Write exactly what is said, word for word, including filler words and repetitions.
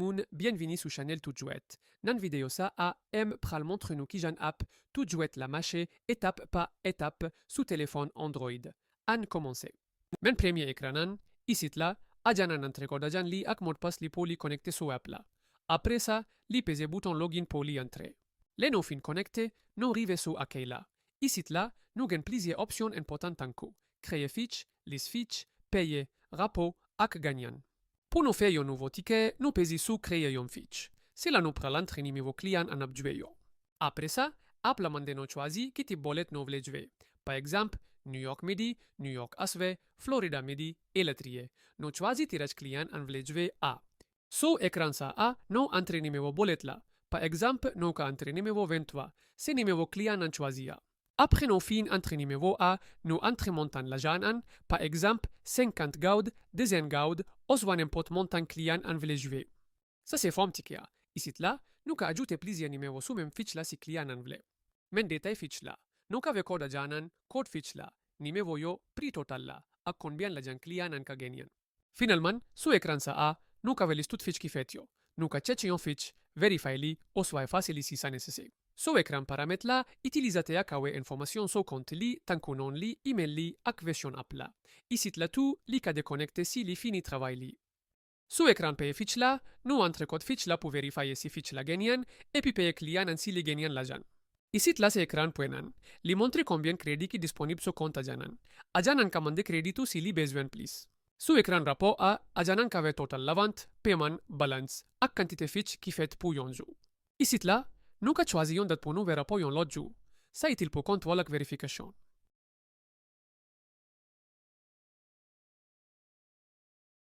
Moun, byenvini sou chanèl Tout Jwèt. Nan videyo sa a, M pral montre nou kijan app Tout Jwèt la mache etap pa etap sou telefòn Android. Ann kòmanse. Men premye ekran an, isit la, ajan an antre kòd ajan li ak modpas li pou li konekte sou app la. Apre sa, li peze bouton login pou li antre. Lè nou fin konekte, nou rive sou akèy la. Isit la, nou gen plizyè opsyon enpòtan tankou kreye fich, lis fich, peye, rapo, ak ganyan. Pou nou fè yon nouvo tikè, nou peze sou kreye yon fich. Se la nou pral antre nimewo kliyan an ap jwe yo. Apre sa, app la mande nou chwazi ki tip bòlèt nou vle jwe. Pa egzanp, New York midi, New York aswè, Florida midi, elatriye. Nou chwazi tiraj kliyan an vle jwe a. Sou ekran sa a, nou antre nimewo bòlèt la. Pa egzanp, nou ka antre nimewo venntwa. Se nimewo kliyan an chwazi a. Apre nou fin antre nimewo a, nou antre montan lajan an, pa egzanp, senkant goud, dezen goud, oswa nenpòt montan kliyan an vle jwe. Sa se fòm tikè a. Isit la, nou ka ajoute plizyè nimewo sou menm fich la si kliyan an vle. Men detay fich la. Nou ka wè kòd ajan an, kòd fich la, nimewo yo, pri total la, ak konbyen lajan kliyan an ka genyen. Finalman, sou ekran sa a, nou ka wè lis tout fich ki fèt yo. Nou ka tchèche yon fich, verifye li, oswa efase li si sa nesesè. Sou ekran paramèt la, itilizatè a ka wè enfòmasyon sou kont li, tankou non li, imèl li, ak vèsyon app la. Isit la tou, li ka dekonekte si li fini travay li. Sou ekran peye fich la, nou antre kòd fich la pou verifye si fich la genyen, epi peye kliyan an si li genyen lajan. Isit la se ekran pwen an. Li montre konbyen kredi ki disponib sou kont ajan an. Ajan an ka mande kredi tou si li bezwen plis. Sou ekran rapò a, ajan an ka wè total lavant, peman, balans, ak kantite fich ki fèt pou yon jou. Isit la, nou ka chwazi yon dat pou nou wè rapò yon lòt jou. Sa itil pou kontwòl ak verifikasyon.